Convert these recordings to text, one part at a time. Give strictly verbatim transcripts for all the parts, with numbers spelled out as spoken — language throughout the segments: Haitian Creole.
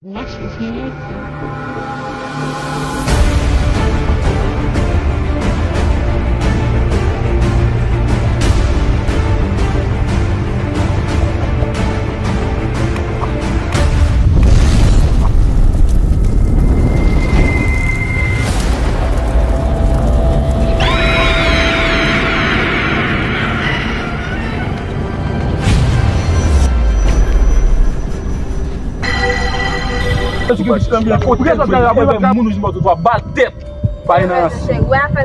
Ou gen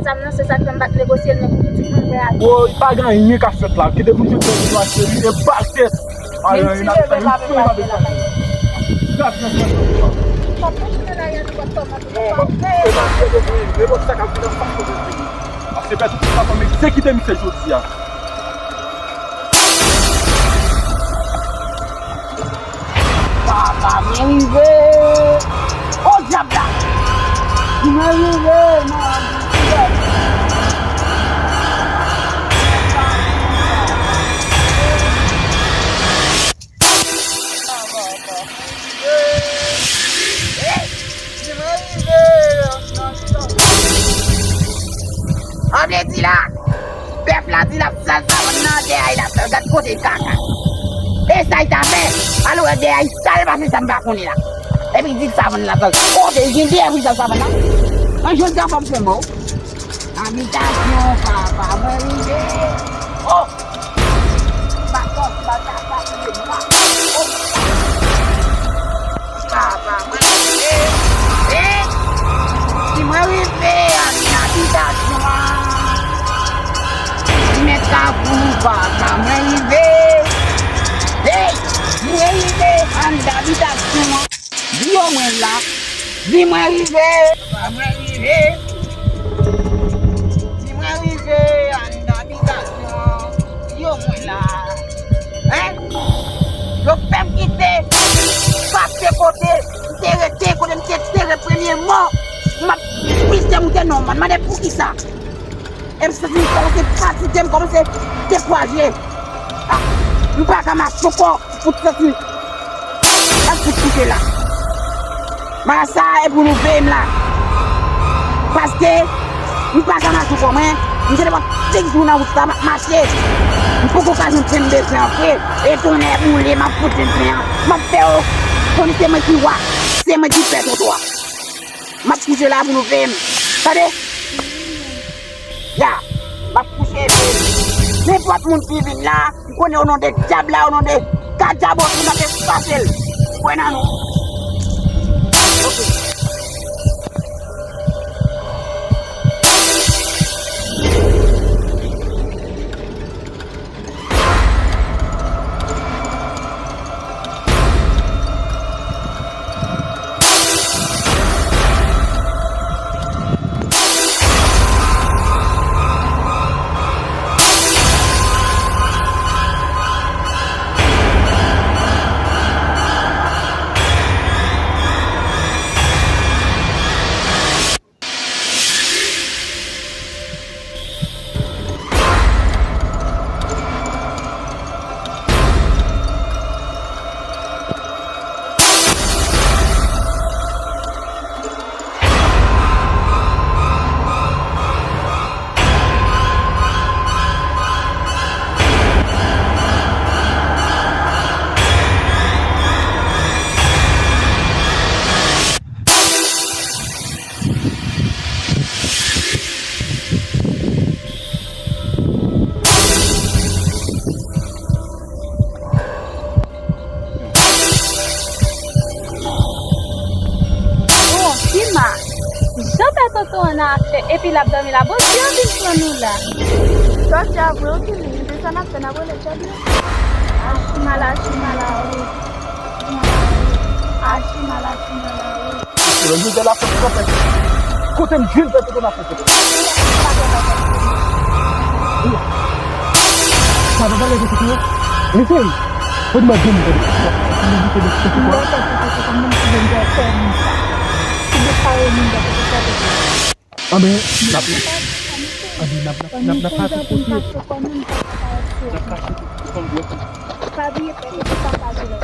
zam nan, se sa k fè m bat negosye l, men pou pitit mwen, frè a. Bro, pa gen anyen k ap fèt la. Kite pou nou fè yon cheri e bat tèt. Ayen, ayen, ayen, ayen. Pase pèsonn ki kapab egzekite misye jodi a. Papa, mwen rive! O dyab la! Mwen rive, mwen rive! An vle di la, bèf la di l ap sal savann nan, dèyè a l ap sal, gad kote kaka. E sa l ta fè, alò dèyè a l sal pase sa m pa konnen la. Epi di l savann la sal. Kote l gen dèyè pou l sal savann la? Mwen jodi a fò m fè mò. Abitasyon papa mwen rive. Oh! Batòs, batòs, batòs, oh! Papa mwen rive. Eh! Si mwen rive anndan abitasyon an. Mèt Kafou, papa mwen rive. Hey! Mwen rive anndan abitasyon an. Di yo mwen la. Di mwen rive. Papa mwen rive. Di mwen rive anndan abitasyon. Di yo mwen la. Hein? Yo fè m kite. Pase kote m te rete, kote m te tere premye mò. M ap pise moute non, man. Mande poukisa. E m santi m kòmanse fatige, m kòmanse dekouraje. Ah, m pa ka mache ankò. Fout soti. N ap fout kouche la. Marasa e pou nou veye m la. Paske m pa ka mache ankò mwen. M gen nenpòt kèk jou nan wout la, m ap mache. M poko ka jwenn pen m bezwen an vre. E tonnè boule, m ap fout jwenn pen an. M ap fè yo konnen se mwen ki wa. Se mwen ki fè twotwa. M ap kouche la pou nou veye m. Tande? Ya, m ap kouche epi nenpòt moun ki vin la, m konnen o non de dyab la, o non de ka dyabòs, m ap efase l. Ou kwè nan nou? Ok. Oh, Kima, jan pè Toto an nan afè, epi l ap dòmi la, Bondye an vin pran nou la. Sòsyè a vre, ou ki vin, se sa n ap fè, n ap rele dyab yo. Achimala, achimala, wi. Achimala, achimala, wi. Lè m vin fè la fèt kanpè. Kote m jwenn fè kote n ap fè kote. Sa va pale de kote yo. Mesye, fò di mwen bon kote. Mwen kote de kote. Mwen kote de kote. Mwen kote de kote. Anben, n ap, anben, n ap, n ap, n ap, n ap pase kote. N ap pase kote. Fò m wè kote. Pa bliye fè kote sa pa di lòt.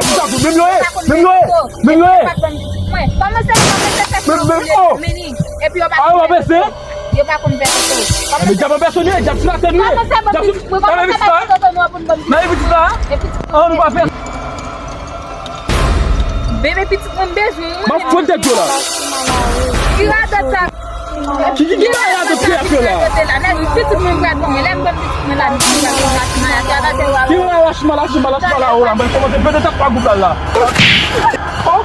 yo fouta tou. Menm yo ye. Menm yo ye. Menm yo ye. Kòmanse, kòmanse fè sa. Menm, menm, oh. Epi yo pa konn fè sa. Yo pa konn fè sa. Men djab an pèsòn ye, djab sou latè nou ye. Kòmanse ban pitit mwen, kòmanse ban pitit mwen pou n ban pitit mwen. Nan pitit la. An nou pa fè. Bebe pitit mwen bezwen mwen. M ap fon tèt yo la. Ki radòt sa? Ki, ki, ki bagay radòt ki ap fè la? Pitit mwen pral ban mwen, lè m ban pitit mwen la, pitit mwen pral ban mwen. Ki bagay lachman, lachman, lachman la, oh la, mwen kòmanse pete tèt pa gwoup la la. Oh! Oh!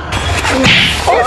Oh! Oh!